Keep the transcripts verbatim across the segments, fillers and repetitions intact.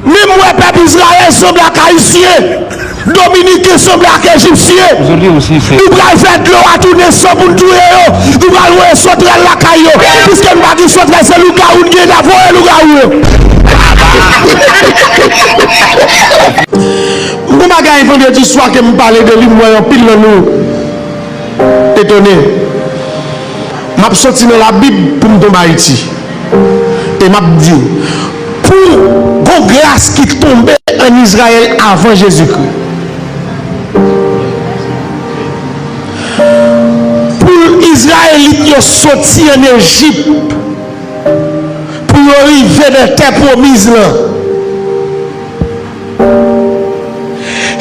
Menm wè pèp Izrayèl sanble ak Ayisyen, Dominiken sanble ak Ejipsyen. Nou pral fè dlo a tounen san pou n touye yo. Nou pral voye sòt rèl lakay yo. Piske n pa gen sòt rèl, se lougawou n gen, n ap voye lougawou yo. M gon bagay vandredi swa ke m pale de li, m wè anpil nan nou etone. M ap soti nan Labib pou m tonbe Ayiti. E m ap di w, pou gon gras ki tonbe ann Izrayèl avan Jezikri. Pou Izrayelit yo soti ann Ejip, pou yo rive nan tè pwomiz lan.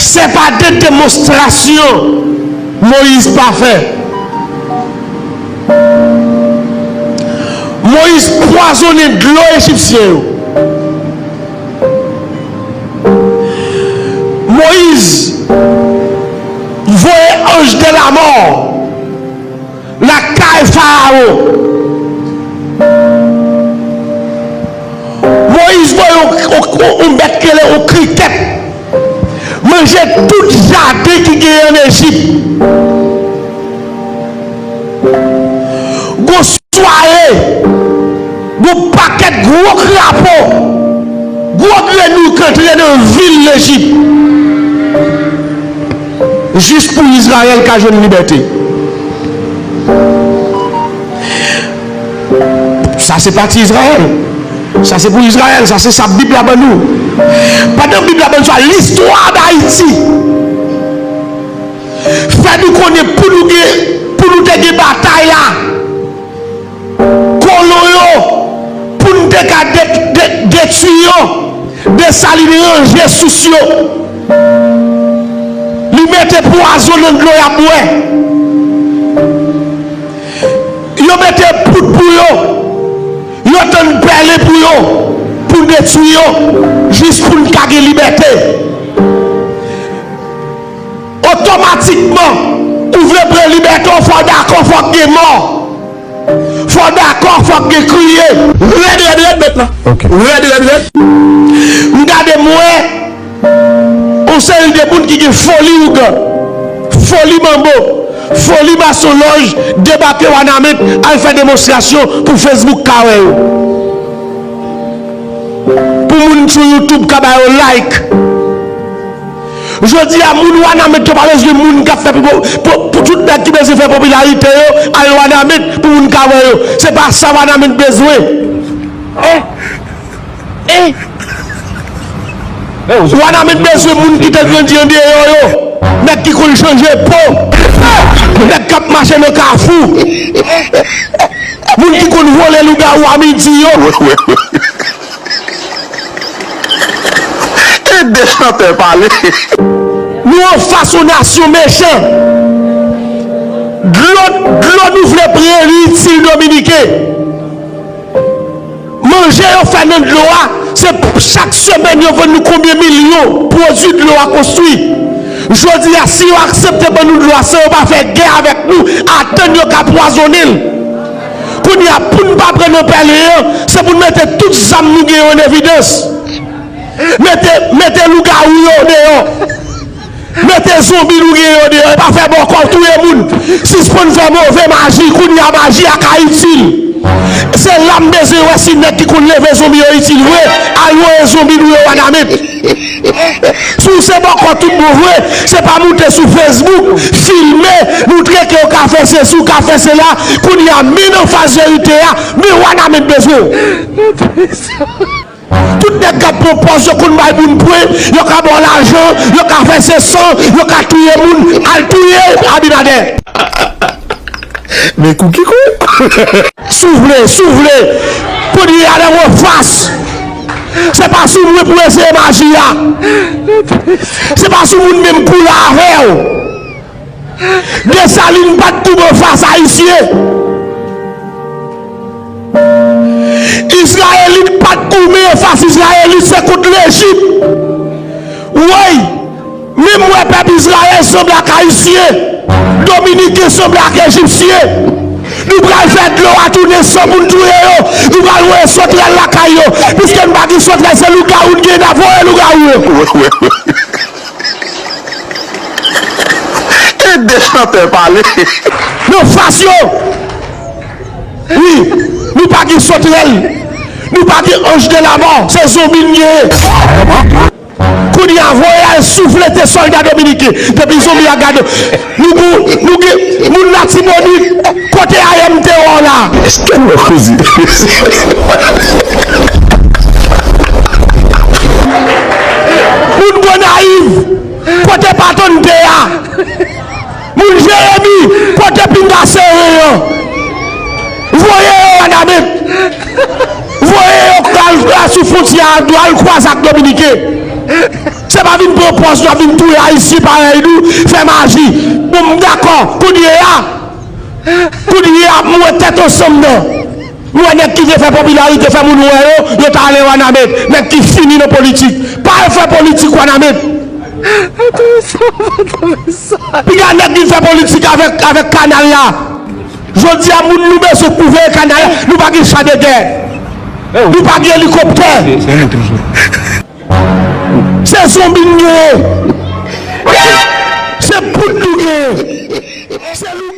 Se pa de demonstrasyon Moyiz pa fè. Moyiz pwazonnen dlo ejipsyen yo. Moyiz voye anj de lamò lakay Farawon. Moyiz voye yon, yon, yon, yon bèt ki rele yon krikèt manje tout jaden ki genyen ann Ejip. Gon sware, gon pakèt gwo krapo, gwo grenouy k antre nan vil Lejip. Jis pou Izrayèl ka jwenn libète. Sa se pati Izrayèl. Sa se pou Izrayèl. Sa se sa Bib la ban nou. Pandan Bib la ban nou sa, listwa d Ayiti fè nou konnen pou nou gen, pou nou te gen batay la, kolon yo, pou n te ka de-, de-, detwi yo, Desalin ranje sous yo. Li mete pwazon nan dlo y ap bwè. Yo mete poud pou yo. Yo tann pèlen pou yo, pou n detwi yo, jis pou n ka gen libète. Otomatikman, ou vle pran libète w, fò w dakò, fòk gen mò. Fò w dakò, fòk gen kriye. Rèd, rèd, rèd, mèt la. Ok. Rèd, rèd, rèd. M gade, m wè yon seri de moun ki gen foli ougan, foli manbo, foli masonlòj, debake Wanament, al fè demonstrasyon pou Facebook ka wè yo. Pou moun sou YouTube ka ba yo like. Jodi a, moun Wanament yo pa bezwen moun k ap fè pou, pou, pou tout nèg ki bezwen fè popilarite yo al Wanament pou moun ka wè yo. Se pa sa Wanament bezwen. Eh! Eh! Wanament bezwen moun ki te grandi andeyò yo. Nèg ki konn chanje po. Nèg k ap mache nan kafou. Moun ki konn vole lougawou a midi yo. E de chantè pale. Nou anfas yon nasyon mechan. Dlo, dlo nou vle pran li itil Dominiken. Manje yo fè nan dlo a, se chak semèn yo vann nou konbyen milyon pwodui dlo a konstwi. Jodi a, si yo aksepte ban nou dlo a san yo pa fè gè avèk nou, atann yo ka pwazonnen l. Kounye a, pou n pa pran nan pèlen an, se pou n mete tout zam nou gen yo an evidans. Mete, mete lougawou yo deyò. Mete zonbi nou gen yo deyò. E pa fè bòkò touye moun. Sispann fè move maji. Kounye a, maji a ka itil. Se la m bezwen wè si nèg ki konn leve zonbi yo itil vre. Al voye zonbi nou yo Wanament. Si w se bòkò tout bon vre, se pa moute sou Facebook, filme, montre ke w ka fè sesi, w ka fè sela. Kounye a, men nan fas verite a, men Wanament bezwen w. Tout nèg k ap pran pòz, yo konn bay moun pwen, yo ka ba w lajan, yo ka fè se san, yo ka touye moun, al touye Abinadè. Men kou ki kou. Si w vle, si w vle, kounye a nan anfas. Se pa sou mwen pou eseye maji a. Se pa sou moun menm pou la avè w. Desalin pa t koube fas Ayisyen. Izrayelit pa t goumen fas Izrayelit, se kont Lejip. Woy, menm wè pèp Izrayèl sanble ak Ayisyen, Dominiken sanble ak Ejipsyen. Nou pral fè dlo a tounen san pou n touye yo. Nou pral voye sotrèl lakay yo. Piske n pa gen sotrèl, se lougawou n gen, n ap voye lougawou yo. E de chantè pale. Nan fas yo. Wi, nou pa gen sotrèl. Nou pa gen anj de lamò. Se zonbi n genyen. Kounye a, voye al souflete sòlda dominiken. Depi zonbi a gade, nou gou, nou gen moun Latibonit, kote A M T O la? Èske nou koze? Moun Gonayiv, kote paton n te a? Moun Jeremi, kote pinga sere an? Voye yo Wanament. Voye yo al, al sou fwontyè a, al kwaze ak Dominiken. Se pa vin pran pòz nou ap vin touye Ayisyen parèy nou, fè maji. Bon, m dakò, kounye a, kounye a, m wè Tèt Ansanm nan. M wè nèg ki vle fè popilarite, fè moun wè yo, yo t ale Wanament. Nèg ki fini nan politik. Pa al fè politik Wanament. Piga nèg vin fè politik avèk, avèk kanal la. Jodi a, moun nou bezwen pou veye kanal la, nou pa gen cha de gè. Nou pa gen elikoptè. Se zonbi n genyen. Se poud nou genyen. Se lou